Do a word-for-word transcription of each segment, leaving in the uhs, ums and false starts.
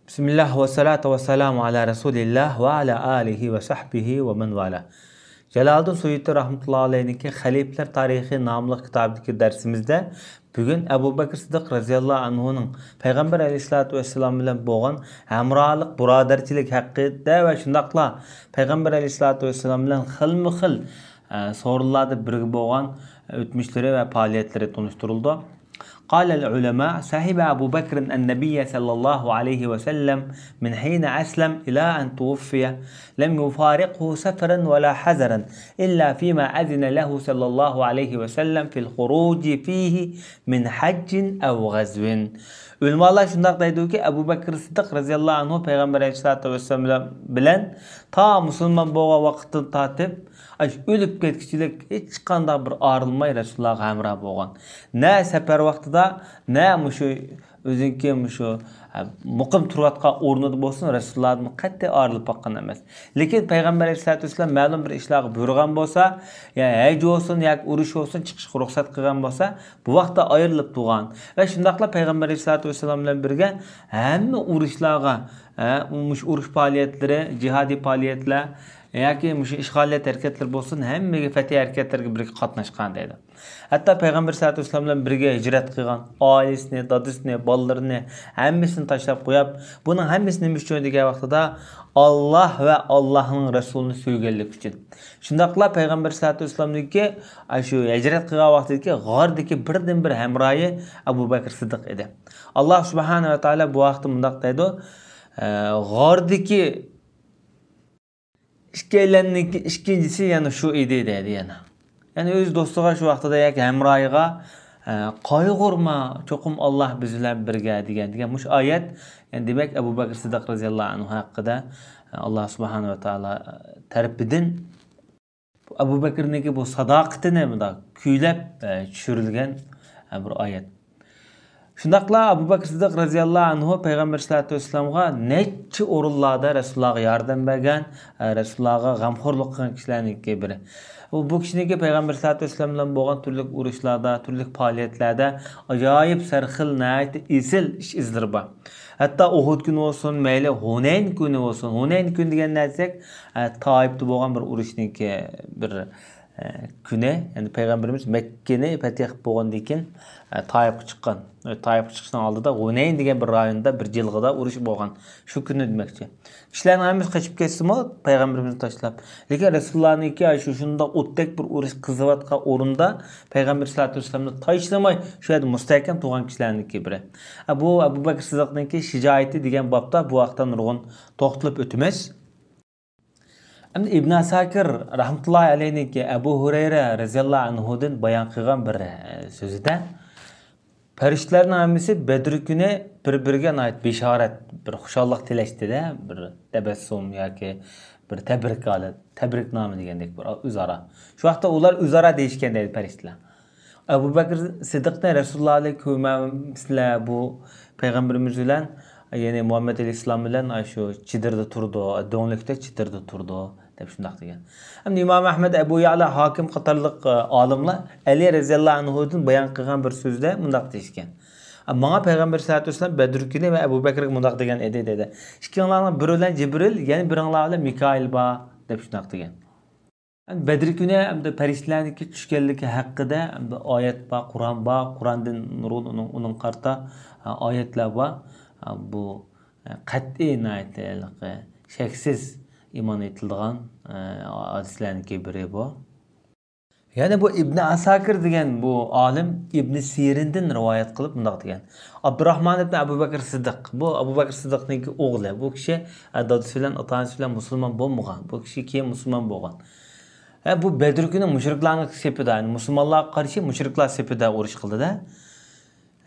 بىسمىللاھ ۋەسسالاتۇ ۋەسسالامۇ ئالا رەسۇلىللاھ ۋە ئالا ئالىھى ۋە سەھبىھى ۋە مەن ۋالا. جالالىدىن سۇيۇتى رەھمەتۇللاھى ئەلەيھنىڭكى خەلىپىلەر تارىخى ناملىق كىتابىدىكى دەرسىمىزدە بۈگۈن ئەبۇ بەكرى سىددىق رەزىياللاھۇ ئەنھۇنىڭ پەيغەمبەر ئەلەيھىسسالاتۇ ۋەسسالام بىلەن بولغان ھەمراھلىق، بۇرادەرچىلىك ھەققىدە ۋە شۇنداقلا پەيغەمبەر ئەلەيھىسسالاتۇ ۋەسسالام بىلەن خىلمۇ خىل، ئە، سورۇنلاردا بىرگە بولغان ئۆتمۈشلىرى ۋە پائالىيەتلىرى تونۇشتۇرۇلىدۇ. قال العلماء: صحب أبو بكر النبي صلى الله عليه وسلم من حين أسلم إلى أن توفي، لم يفارقه سفرا ولا حضرا، إلا فيما أذن له صلى الله عليه وسلم في الخروج فيه من حج أو غزو. ئۆلىمالار شۇنداق دەيدۇكى، ئەبۇ بەكرى سىددىق رەزىياللاھۇ ئەنھۇ پەيغەمبەر ئەلەيھىسسالاتۇ ۋەسسالام بىلەن تا مۇسۇلمان بولغان ۋاقىتتىن تارتىپ، ئاشۇ ئۆلۈپ كەتكۈچىلىك ھېچقانداق بىر ئايرىلماي رەسۇلۇللاھقا ھەمراھ بولغان. نە سەپەر ۋاقتىدا، نە مۇشۇ ئۆزىنىڭكى مۇشۇ، ئە، مۇقىم تۇرۇۋاتقان ئورنىدا بولسۇن، رەسۇلۇللاھدىن قەتئىي ئايرىلىپ باققان ئەمەس. لېكىن پەيغەمبەر ئەلەيھىسسالاتۇ ۋەسسالام مەلۇم بىر ئىشلارغا بۇيرۇغان بولسا، يا ھەج بولسۇن ياكى ئۇرۇش بولسۇن، چىقىشقا رۇخسەت قىلغان بولسا، بۇ ۋاقىتتا ئايرىلىپ تۇرغان. ۋە شۇنداقلا پەيغەمبەر ئەلەيھىسسالاتۇ ۋەسسالام بىلەن بىرگە ھەممە ئۇرۇشلارغا، ئە، مۇشۇ ئۇرۇش پائالىيەتلىرى، جىھادىي پائالىيەتلەر ياكى مۇشۇ ئىشغالىيەت ھەرىكەتلىرى بولسۇن، ھەممىگە، پەتھىي ھەرىكەتلەرگە بىرگە قاتناشقان دەيدۇ. ھەتتا پەيغەمبەر سەللەللاھۇ ئەلەيھى ۋەسەللەم بىلەن بىرگە ھىجرەت قىلغان، ئائىلىسىنى، دادىسىنى، بالىلىرىنى، ھەممىسىنى تاشلاپ قويۇپ، بۇنىڭ ھەممىسى نېمە ئۈچۈن دېگەن ۋاقتىدا، ئاللاھ ۋە ئاللاھنىڭ رەسۇلىنى سۆيگەنلىكى ئۈچۈن. شۇنداقلا پەيغەمبەر سەللەللاھۇ ئەلەيھى ۋەسەللەمنىڭكى، ئاشۇ ھىجرەت قىلغان ۋاقتىدىكى غاردىكى بىردىنبىر ھەمراھى ئەبۇ بەكرى سىددىق ئىدى. ئاللاھ سۇبھانەھۇ ۋە تائالا بۇ ھەقتە مۇنداق دەيدۇ، ئە، غاردىكى ئىككىيلەننىڭكى ئىككىنچىسى يەنە شۇ ئىدى دەيدۇ يەنە. يەنى ئۆز دوستىغا شۇ ۋاقتىدا ياكى ھەمراھىغا، ئە، قايغۇرما، چوقۇم ئاللاھ بىز بىلەن بىرگە دېگەن، دېگەن مۇشۇ ئايەت، يەنى دېمەك، ئەبۇ بەكرى سىددىق رەزىياللاھۇ ئەنھۇ ھەققىدە، ئە، ئاللاھ سۇبھانەھۇ ۋە تائالا، ئە، تەرىپىدىن ئەبۇ بەكرىنىڭكى بۇ ساداقىتىنى مۇنداق كۈيلەپ، ئە، چۈشۈرۈلگەن، ئە، بىر ئايەت. شۇنداقلا ئەبۇ بەكرى سىددىق رەزىياللاھۇ ئەنھۇ پەيغەمبەر سەللەللاھۇ ئەلەيھى ۋەسەللەمغا نەچچە ئورۇنلاردا رەسۇلۇللاھقا ياردەم بەرگەن، ئە، رەسۇلۇللاھقا غەمخورلۇق قىلغان كىشىلەرنىڭكى بىرى. ئۇ، بۇ كىشىنىڭكى پەيغەمبەر سەللەللاھۇ ئەلەيھى ۋەسەللەم بىلەن بولغان تۈرلۈك ئۇرۇشلاردا، تۈرلۈك پائالىيەتلەردە ئاجايىپ سەرخىل، ناھايىتى ئېسىل ئىش ئىزلىرى بار. ھەتتا ئۇھۇد كۈنى بولسۇن، مەيلى ھۇنەين كۈنى بولسۇن. ھۇنەين كۈنى دېگەن نەرسە، ئە، تائىپتا بولغان بىر ئۇرۇشنىڭكى بىر، ئە، كۈنى. يەنى پەيغەمبىرىمىز مەككىنى پەتھىيە قىلىپ بولغاندىن كېيىن، ئە، تائىپقا چىققان. ئە، تائىپقا چىقىشنىڭ ئالدىدا ھۇنەين دېگەن بىر رايوندا بىر جىلغىدا ئۇرۇش بولغان. شۇ كۈنى دېمەكچى. كىشىلەرنىڭ ھەممىسى قېچىپ كەتسىمۇ، پەيغەمبىرىمىزنى تاشلاپ. لېكىن رەسۇلۇللانىڭكى شۇ شۇنداق ئوتتەك بىر ئۇرۇش قىزىۋاتقان ئورۇندا پەيغەمبەر سەللەللاھۇ ئەلەيھى ۋەسەللەمنى تاشلىماي، شۇ يەردە مۇستەھكەم تۇرغان كىشىلەرنىڭكى بىرى. ئە، بۇ ئەبۇ بەكرى سىددىقنىڭكى شىجائىتى دېگەن بابتا بۇ ھەقتە نۇرغۇن توختىلىپ ئۆتىمىز. ئەمدى ئىبن ئەساكىر رەھمەتۇللاھى ئەلەيھنىڭكى ئەبۇ ھۇرەيرە رەزىياللاھۇ ئەنھۇدىن بايان قىلغان بىر، ئە، سۆزىدە، پەرىشتىلەرنىڭ ھەممىسى بەدرى كۈنى بىر-بىرىگە ناھايىتى بېشارەت، بىر خۇشاللىق تىلەشتى-دە، بىر تەبەسسۇم ياكى بىر تەبرىك ھالەت، تەبرىكنامە دېگەندەك بىر ئۆزئارا. شۇ ۋاقىتتا ئۇلار ئۆزئارا دېيىشكەن دەيدۇ پەرىشتىلەر. ئەبۇ بەكرى سىددىقنى رەسۇلۇللا بىلەن كۆرمەمسىلەر، بۇ پەيغەمبىرىمىز بىلەن، يەنى مۇھەممەد ئەلەيھىسسالام بىلەن ئاشۇ چېدىردا تۇرىدۇ، دۆڭلۈكتە چېدىردا تۇرىدۇ، دەپ شۇنداق دېگەن. ئەمدى ئىمام ئەھمەد، ئەبۇ يەئلا، ھاكىم قاتارلىق، ئە، ئالىملار ئەلى رەزىياللاھۇ ئەنھۇدىن بايان قىلغان بىر سۆزدە مۇنداق دېيىشكەن. ماڭا پەيغەمبەر سەللەللاھۇ ئەلەيھى ۋەسەللەم بەدر كۈنى ۋە ئەبۇ بەكرىگە مۇنداق دېگەن ئىدى، دېدى. ئىككىڭلارنىڭ بىرى بىلەن جىبرىل، يەنە بىرىڭلار بىلەن مىكائىل بار، دەپ شۇنداق دېگەن. بەدر كۈنى ئەمدى پەرىشتىلەرنىڭكى چۈشكەنلىكى ھەققىدە ئەمدى ئايەت بار، قۇرئان بار، قۇرئاندىن نۇرغۇن ئۇنىڭ، ئۇنىڭ قارىتا، ئايەتلەر بار. بۇ قەتئىي، ناھايىتى ھېلىقى شەكسىز ئىمان ئېيتىلىدىغان ھەدىسلەرنىڭكى بىرى بۇ. يەنى بۇ ئىبنى ئەساكىر دېگەن بۇ ئالىم ئىبنى سىرىندىن رىۋايەت قىلىپ مۇنداق دېگەن، ئابدۇراھمان ئىبنى ئەبۇ بەكىر سىددىق، بۇ ئەبۇ بەكىر سىددىقنىڭكى ئوغلى، بۇ كىشى، ئە، دادىسى بىلەن، ئاتا-ئانىسى بىلەن مۇسۇلمان بولمىغان، بۇ كىشى كېيىن مۇسۇلمان بولغان. ھە، بۇ بەدر كۈنى مۇشرىكلارنىڭ سېپىدە، يەنى مۇسۇلمانلارغا قارشى مۇشرىكلار سېپىدە ئۇرۇش قىلدى-دە.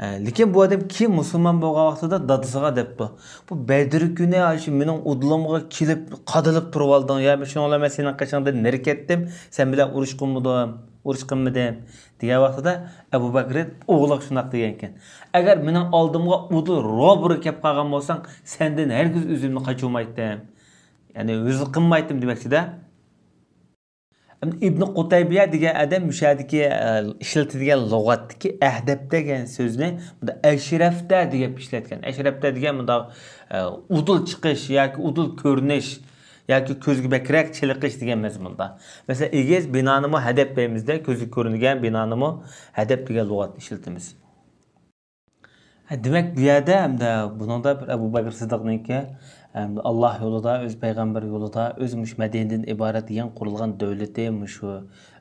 ئە، لېكىن بۇ ئادەم كېيىن مۇسۇلمان بولغان ۋاقتىدا دادىسىغا دەپتۇ، بۇ بەدر كۈنى ئاشۇ مېنىڭ ئۇدۇلۇمغا كېلىپ قادىلىپ تۇرۇۋالدىڭ، يا شۇنىڭ بىلەن مەن سېنىڭ قېشىڭدىن نېرى كەتتىم، سەن بىلەن ئۇرۇش قىلمىدىم، ئۇرۇش قىلمىدىم، دېگەن ۋاقتىدا ئەبۇ بەكرى ئوغلىغا شۇنداق دېگەنكەن، ئەگەر مېنىڭ ئالدىمغا ئۇدۇل روبىرو كەپ قالغان بولساڭ، سەندىن ھەرگىز ئۆزۈمنى قاچۇرمايتتىم، يەنى ھۆزۈل قىلمايتتىم دېمەكچىدە. ئىبن قۇتەيبىيە دېگەن ئادەم مۇشۇ يەردىكى، ئە، ئىشلىتىدىگەن لۇغەتتىكى ئەھدەپ دېگەن سۆزنى بۇندا ئەشرەفتە دېگەن ئىشلەتكەن. ئەشرەفتە دېگەن مۇنداق، ئە، ئۇدۇل چىقىش ياكى ئۇدۇل كۆرۈنۈش ياكى كۆزگە بەكرەك چېلىقىش دېگەن مەزمۇندا. مەسىلەن، ئېگىز بىنانىمۇ ھەدەپ دەيمىزدە، كۆزگە كۆرۈنگەن بىنانىمۇ ھەدەپ دېگەن لۇغەتنى ئىشلىتىمىز. ھە، دېمەك، بۇ يەردە ھەمدە بۇنىڭدا بىر ئەبۇ بەكرى سىددىقنىڭكى، ھەم ئاللا يولىدا، ئۆز پەيغەمبەر يولىدا، ئۆز مۇشۇ مەدىنىدىن ئىبارەت يېڭى قۇرۇلغان دۆلىتى، مۇشۇ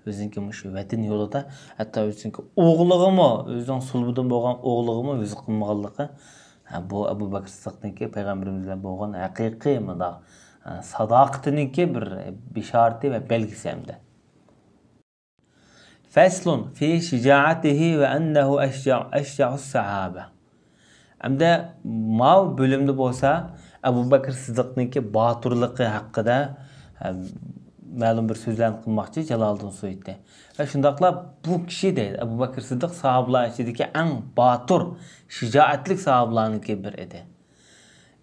ئۆزىنىڭكى مۇشۇ ۋەتىنى يولىدا، ھەتتا ئۆزىنىڭكى ئوغلىغىمۇ، ئۆزىنىڭ سۇلبىدىن بولغان ئوغلىغىمۇ ھۆزۈر قىلمىغانلىقى، ھە، بۇ ئەبۇ بەكرى سىددىقنىڭكى پەيغەمبىرىمىز بىلەن بولغان ھەقىقىي مۇنداق، ھە، ساداقىتىنىڭكى بىر بېشارىتى ۋە بەلگىسى ھەمدە. فصل في شجاعته وأنه أشجع، أشجع الصحابة. ئەمدى ماۋۇ بۆلۈمدە بولسا ئەبۇ بەكرى سىددىقنىڭكى باتۇرلۇقى ھەققىدە، ئە، مەلۇم بىر سۆزلەرنى قىلماقچى جالالىدىن سۇيۇتى. ۋە شۇنداقلا بۇ كىشى دەيدۇ، ئەبۇ بەكرى سىددىق ساھابىلار ئىچىدىكى ئەڭ باتۇر، شىجائەتلىك ساھابىلارنىڭكى بىرى ئىدى.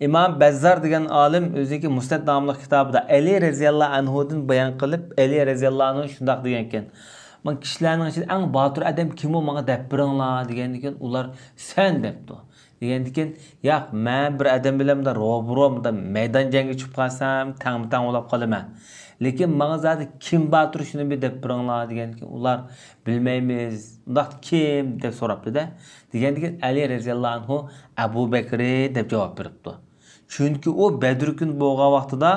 ئىمام بەززار دېگەن ئالىم ئۆزىنىڭكى مۇسنەد ناملىق كىتابىدا ئەلى رەزىياللاھۇ ئەنھۇدىن بايان قىلىپ، ئەلى رەزىياللاھۇ ئەنھۇ شۇنداق دېگەنكەن، مانا كىشىلەرنىڭ ئىچىدە ئەڭ باتۇر ئادەم كىم ئۇ، ماڭا دەپ بېرىڭلار دېگەندىكىن، ئۇلار سەن دەپتۇ. دېگەندىكىن، ياق، مەن بىر ئادەم بىلەن مۇنداق روبىرو، مۇنداق مەيدان جەڭگە چۈشۈپ قالسام، تەڭمۇ تەڭ بولاپ قالىمەن. لېكىن ماڭا زادى كىم باتۇر، شۇنى بىر دەپ بېرىڭلار دېگەندىكىن، ئۇلار بىلمەيمىز، ئۇنداق كىم دەپ سوراپتۇ-دە. دېگەندىكىن ئەلى رەزىياللاھۇ ئەنھۇ ئەبۇ بەكرى دەپ جاۋاب بېرىپتۇ. چۈنكى ئۇ بەدر كۈنى بولغان ۋاقتىدا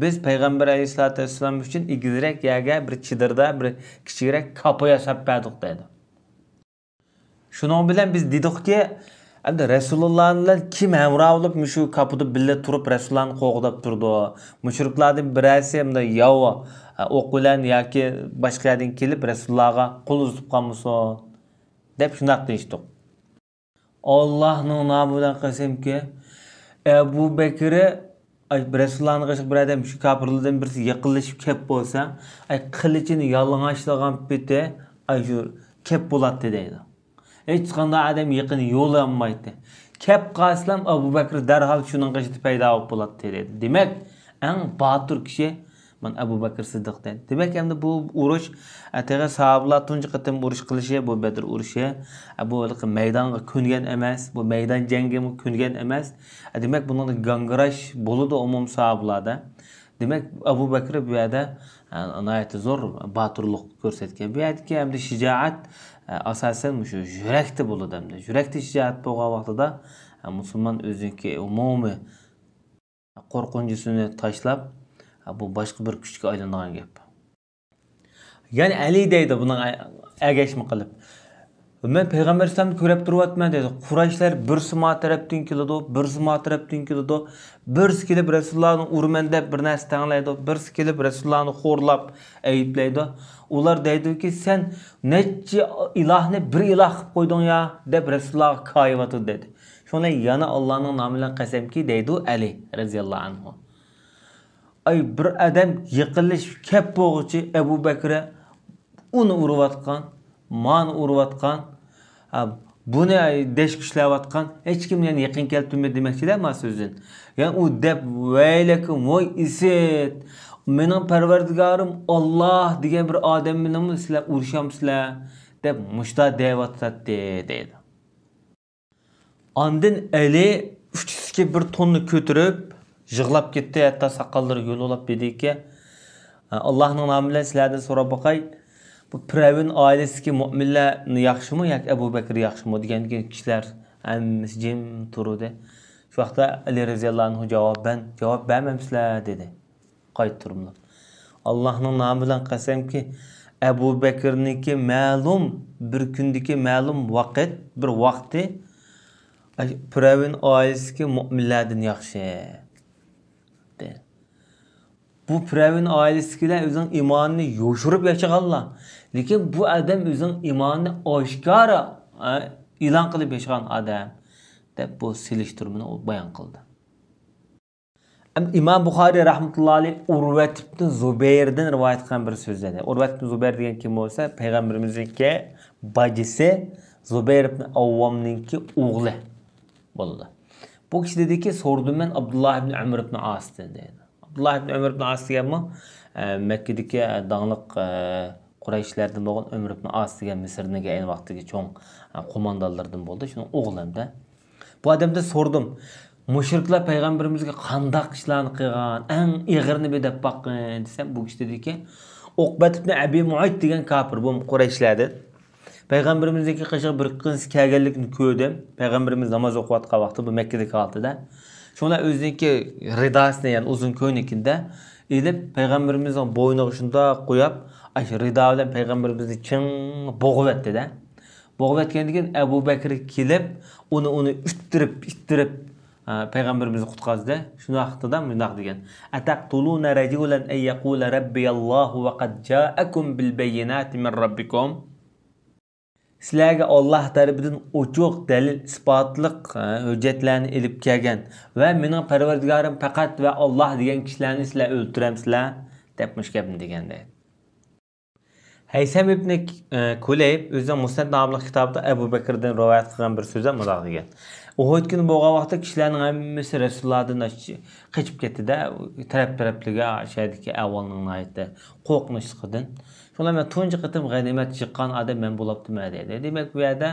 بىز پەيغەمبەر ئەلەيھىسسالاتۇ ۋەسسالام ئۈچۈن ئېگىزرەك يەرگە بىر چېدىردا بىر كىچىكرەك كاپا ياساپ بەردۇق دەيدۇ. شۇنىڭ بىلەن بىز دېدۇقكى، ئەمدى رەسۇلۇللا بىلەن كىم ھەمراھ بولۇپ مۇشۇ كاپىدا بىللە تۇرۇپ رەسۇلۇللانى قوغداپ تۇرىدۇ؟ مۇشرىكلاردىن بىرەرسى مۇنداق ياۋ، ئوق بىلەن ياكى باشقا يەردىن كېلىپ رەسۇلۇللاغا قول ئۇزىتىپ قالمىسۇن؟ دەپ شۇنداق دېيىشتۇق. ئاللاھنىڭ نامى بىلەن قەسەمكى، ئەبۇ بەكرى، ئاي، رەسۇلۇللانىڭ قېشىغا بىر ئادەم شۇ كاپىرلاردىن بىرسى يېقىنلىشىپ كەپ بولسا، ئاي، قىلىچىنى يالىڭاچلىغان پېتى، ئاي، شۇ كەپ بولاتتى دەيدۇ. ھېچقانداق ئادەم يېقىن يولىيالمايتتى. كەپ قالسىلام ئەبۇ بەكرى دەرھال شۇنىڭ قېشىدا پەيدا بولۇپ بولاتتى دەيدۇ. دېمەك، ئەڭ باتۇر كىشى مانا ئەبۇ بەكرى سىددىق دەيدۇ. دېمەك، ئەمدى بۇ ئۇرۇش، ئە، تېخى ساھابىلار تۇنجى قېتىم ئۇرۇش قىلىشى، بۇ بەدر ئۇرۇشى، ئە، بۇ ھېلىقى مەيدانغا كۆنگەن ئەمەس، بۇ مەيدان جەڭگىمۇ كۆنگەن ئەمەس. ئە، دېمەك، بۇنىڭدا گاڭگىراش بولىدۇ ئومۇمىي ساھابىلاردا. دېمەك، ئەبۇ بەكرى بۇ يەردە، ئە، ناھايىتى زور باتۇرلۇق كۆرسەتكەن. بۇ يەردىكى ئەمدى شىجائەت، ئە، ئاساسەن مۇشۇ يۈرەكتە بولىدۇ ئەمدى. يۈرەكتە شىجائەت بولغان ۋاقتىدا، ئە، مۇسۇلمان ئۆزىنىڭكى ئومۇمىي قورقۇنچىسىنى تاشلاپ، بۇ باشقا بىر كۈچكە ئايلىنىدىغان گەپ. يەنى ئەلى دەيدۇ بۇنىڭ ئەگەشمە قىلىپ، مەن پەيغەمبەر ئەلەيھىسسالامنى كۆرۈپ تۇرۇۋاتىمەن دەيدۇ. قۇرەيشلەر بىرسى ما تەرەپتىن كېلىدۇ، بىرسى ما تەرەپتىن كېلىدۇ، بىرسى كېلىپ رەسۇلۇللانى ئۇرىمەن دەپ بىر نەرسە تەڭلەيدۇ، بىرسى كېلىپ رەسۇلۇللانى خورلاپ ئەيىبلەيدۇ. ئۇلار دەيدۇكى، سەن نەچچە ئىلاھنى بىر ئىلاھ قىلىپ قويدۇڭ يا دەپ رەسۇلۇللاغا كايىۋاتىدۇ دەيدۇ. شۇڭا يەنە ئاللانىڭ نامى بىلەن قەسەمكى دەيدۇ ئەلى رەزىياللاھۇ ئەنھۇ. ئاي، بىر ئادەم يېقىنلىشىپ كەپ بولغۇچى ئەبۇ بەكرى ئۇنى ئۇرۇۋاتقان، مانى ئۇرۇۋاتقان، ھە، بۇنى دەش كۈچلەۋاتقان، ھېچكىم يەنە يېقىن كەلتۈرمىدى دېمەكچىدە ما سۆزدىن. يەنى ئۇ دەپ، ۋەيلەكە ۋاي ئىسىت، مېنىڭ پەرۋەردىگارىم ئاللا دېگەن بىر ئادەم بىلەنمۇ سىلەر ئۇرۇشامسىلەر دەپ مۇشتا دەۋاتاتتى دەيدۇ. ئاندىن ئەلى ئۇچىسىچە بىر توننى كۆتۈرۈپ يىغلاپ كەتتى، ھەتتا ساقاللىرى يۇلۇلۇپ دېدىكى، ئاللاھنىڭ نامى بىلەن سىلەردىن سوراپ باقاي، بۇ پىرئەۋن ئائىلىسىدىكى مۆمىنلەر ياخشىمۇ ياكى ئەبۇ بەكرى ياخشىمۇ دېگەندىكىن كىشىلەر ھەممىسى جىم تۇرۇۋىدى. شۇ ۋاقىتتا ئەلى رەزىياللاھۇ ئەنھۇ جاۋابەن، جاۋاب بەرمەمسىلەر دېدى. قايتۇرۇملا. ئاللاھنىڭ نامى بىلەن قەسەمكى، ئەبۇ بەكرىنىڭكى مەلۇم بىر كۈندىكى مەلۇم ۋاقىت، بىر ۋاقتى، ئاي، پىرئەۋن ئائىلىسىدىكى مۆمىنلەردىن ياخشى. دە. بۇ پىرئەۋن ئائىلىسىدىكىلەر ئۆزىنىڭ ئىمانىنى يوشۇرۇپ ياشىغانلار. لېكىن بۇ ئادەم ئۆزىنىڭ ئىمانىنى ئاشكارا، ئە، ئېلان قىلىپ ياشىغان ئادەم، دەپ بۇ سېلىشتۇرمىنى ئۇ بايان قىلدى. ئىمام بۇخارىي رەھمەتۇللا ئەلەيھ ئۇرۋەت ئىبن زۇبەيردىن رىۋايەت قىلغان بىر سۆزلىدى. ئۇرۋەت ئىبن زۇبەير دېگەن كىم بولسا، پەيغەمبىرىمىزنىڭكى باجىسى زۇبەير ئىبن ئەۋۋامنىڭكى ئوغلى بولىدۇ. بۇ كىشى دېدىكى، سورىدىم مەن ئابدۇللا ئىبن ئەمر ئىبن ئاستىن دەيدۇ. ئابدۇللا ئىبن ئۆمەر ئىبن ئاس دېگەنمۇ، ئە، مەككىدىكى، ئە، داڭلىق، ئە، قۇرەيشلەردىن بولغان ئۆمەر ئىبن ئاس دېگەن مىسىرنىڭكى ئەينى ۋاقىتتىكى چوڭ، ئە، قوماندانلىرىدىن بولدى. شۇنىڭ ئوغلى ھەمدە. بۇ ئادەمدىن سورىدىم، مۇشرىكلار پەيغەمبىرىمىزگە قانداق ئىشلارنى قىلغان، ئەڭ ئېغىرىنى بىر دەپ باققىن دېسەم، بۇ كىشى دېدىكى، ئوقبەت ئىبن ئەبى مۇئەيت دېگەن كاپىر، بۇ قۇرەيشلەردىن. پەيغەمبىرىمىزنىڭكى قېشىغا بىر قىز كەلگەنلىكىنى كۆردۈم. پەيغەمبىرىمىز ناماز ئوقۇۋاتقان ۋاقتى بۇ مەككىدىكى ھالىتىدە. شۇڭا ئۆزىنىڭكى رىداسىنى، يەنى ئۇزۇن كۆينىكىنى ئېلىپ، پەيغەمبىرىمىزنىڭ بوينىغا شۇنداق قويۇپ، ئاشۇ رىدا بىلەن پەيغەمبىرىمىزنى چىڭ بوغۇۋەتتى-دە. بوغۇۋەتكەندىن كېيىن ئەبۇ بەكرى كېلىپ، ئۇنى، ئۇنى ئىتتىرىپ، ئىتتىرىپ، ئە، پەيغەمبىرىمىزنى قۇتقۇزدى. شۇ ۋاقتىدا مۇنداق دېگەن، «أتقتلون رجلا أن يقول ربي الله وقد جاءكم بالبينات من ربكم.» سىلەرگە ئاللاھ تەرىپىدىن ئوچۇق دەلىل-ئىسپاتلىق، ھە، ھۆججەتلەرنى ئېلىپ كەلگەن ۋە مېنىڭ پەرۋەردىگارىم پەقەت ۋە ئاللاھ دېگەن كىشىلەرنى سىلەر ئۆلتۈرەمسىلەر؟ دەپ مۇشۇ گەپنى دېگەن دەيدۇ. ھەيسەم ئىبنى، ئە، كۇلەيب ئۆزىنىڭ مۇسنەد ناملىق كىتابىدا ئەبۇ بەكىردىن رىۋايەت قىلغان بىر سۆزدە مۇنداق دېگەن، ئۇھۇد كۈنى بولغان ۋاقىتتا كىشىلەرنىڭ ھەممىسى رەسۇلۇللاھدىن قېچىپ كەتتى-دە، تەرەپ-تەرەپلىرىگە شۇ يەردىكى ئەھۋالنىڭ ناھايىتى قورقۇنچلۇقىدىن. شۇڭا مەن تۇنجى قېتىم غەنىيمەت يىغقان ئادەم مەن بولاپتىمەن دەيدۇ. دېمەك، بۇ يەردە،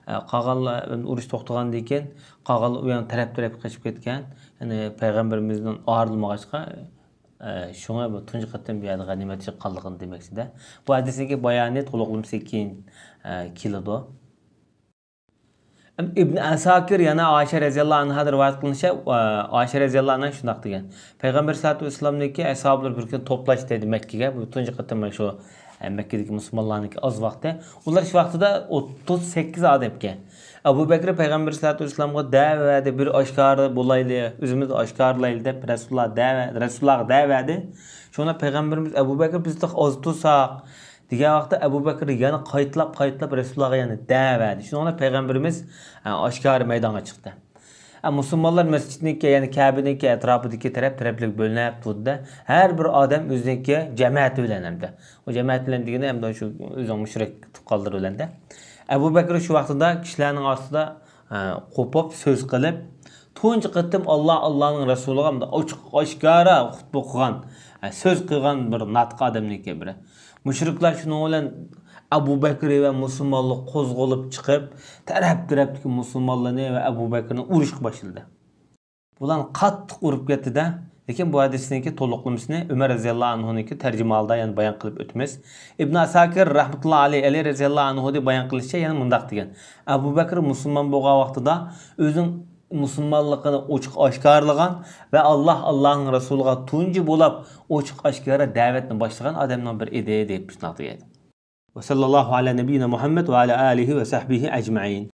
ئە، قالغانلار، ئۇرۇش توختىغاندىن كېيىن قالغانلار ئۇ يەنە تەرەپ-تەرەپكە قېچىپ كەتكەن. يەنى پەيغەمبىرىمىزدىن ئايرىلمىغاچقا، ئە، شۇڭا بۇ تۇنجى قېتىم بۇ يەردە غەنىيمەت يىغقانلىقىنى دېمەكچىدە. بۇ ھەدىسنىڭكى بايانى تولۇقلىمىسى كېيىن، ئە، كېلىدۇ. ئىبن ئەساكىر يەنە ئائىشە رەزىياللاھۇ ئەنھادىن رىۋايەت قىلىنىشىچە، ئائىشە رەزىياللاھۇ ئەنھا شۇنداق دېگەن، پەيغەمبەر سەللەللاھۇ ئەلەيھى ۋەسەللەمنىڭكى ئەسھابلىرى بىر كۈنى توپلاشتى دەيدۇ مەككىگە. بۇ تۇنجى قېتىم شۇ، ئە، مەككىدىكى مۇسۇلمانلارنىڭكى ئاز ۋاقتى. ئۇلار شۇ ۋاقتىدا ئوتتۇز سەككىز ئادەمكەن. ئەبۇ بەكرى پەيغەمبەر سەللەللاھۇ ئەلەيھى ۋەسەللەمغا دەۋەردى، بىر ئاشكارا بولايلى، ئۆزىمىز ئاشكارىلايلى دەپ رەسۇلۇللاھ دەۋە-، رەسۇلۇللاھقا دەۋەردى. شۇڭا پەيغەمبىرىمىز، ئەبۇ بەكرى، بىز تېخى ئاز تۇرساق، دېگەن ۋاقىتتا ئەبۇ بەكرى يەنە قايتىلاپ، قايتىلاپ رەسۇلۇللاھقا يەنە دەۋەردى. شۇنىڭ بىلەن پەيغەمبىرىمىز، ئە، ئاشكارا مەيدانغا چىقتى. ئە، مۇسۇلمانلار مەسچىتنىڭكى، يەنى كەبىنىڭكى ئەتراپىدىكى تەرەپ-تەرەپلىك بۆلۈنۈپ تۇردى-دە، ھەر بىر ئادەم ئۆزىنىڭكى جەمەتى بىلەن ھەمدە. ئۇ جەمەت بىلەن دېگىنى ھەمدە شۇ ئۆزىنىڭ مۇشرىك تۇغقانلىرى بىلەن-دە. ئەبۇ بەكرى شۇ ۋاقتىدا كىشىلەرنىڭ ئارىسىدا، ئە، قوپۇپ سۆز قىلىپ، تۇنجى قېتىم ئاللا، ئاللانىڭ رەسۇلىغا ئاشۇ ئوچۇق ئاشكارا خۇتبە قىلغان، ئە، سۆز قىلغان بىر ناتىق ئادەمنىڭكى بىرى. مۇشرىكلار شۇنىڭ بىلەن ئەبۇ بەكرى ۋە مۇسۇلمانلار قوزغىلىپ چىقىپ، تەرەپ-تەرەپتىكى مۇسۇلمانلارنى ۋە ئەبۇ بەكرىنى ئۇرۇشقا باشلىدى. بۇلارنى قاتتىق ئۇرۇپ كەتتى-دە. لېكىن بۇ ھەدىسنىڭكى تولۇقلىمىسىنى ئۆمەر رەزىياللاھۇ ئەنھۇنىڭكى تەرجىمىھالىدا يەنە بايان قىلىپ ئۆتىمىز. ئىبن ئەساكىر رەھمەتۇللا ئەلەيھ، ئەلى رەزىياللاھۇ ئەنھۇدىن بايان قىلىشىچە يەنە مۇنداق دېگەن، ئەبۇ بەكرى مۇسۇلمان بولغان ۋاقتىدا ئۆزىنىڭ مۇسۇلمانلىقىنى ئوچۇق ئاشكارىلىغان ۋە ئاللا، ئاللانىڭ رەسۇلىغا تۇنجى بولاپ ئوچۇق ئاشكارا دەۋەتنى باشلىغان ئادەمنىڭ بىرى ئىدى دەپ شۇنداق دېگەن. وصلى الله على نبينا محمد وعلى آله وصحبه أجمعين.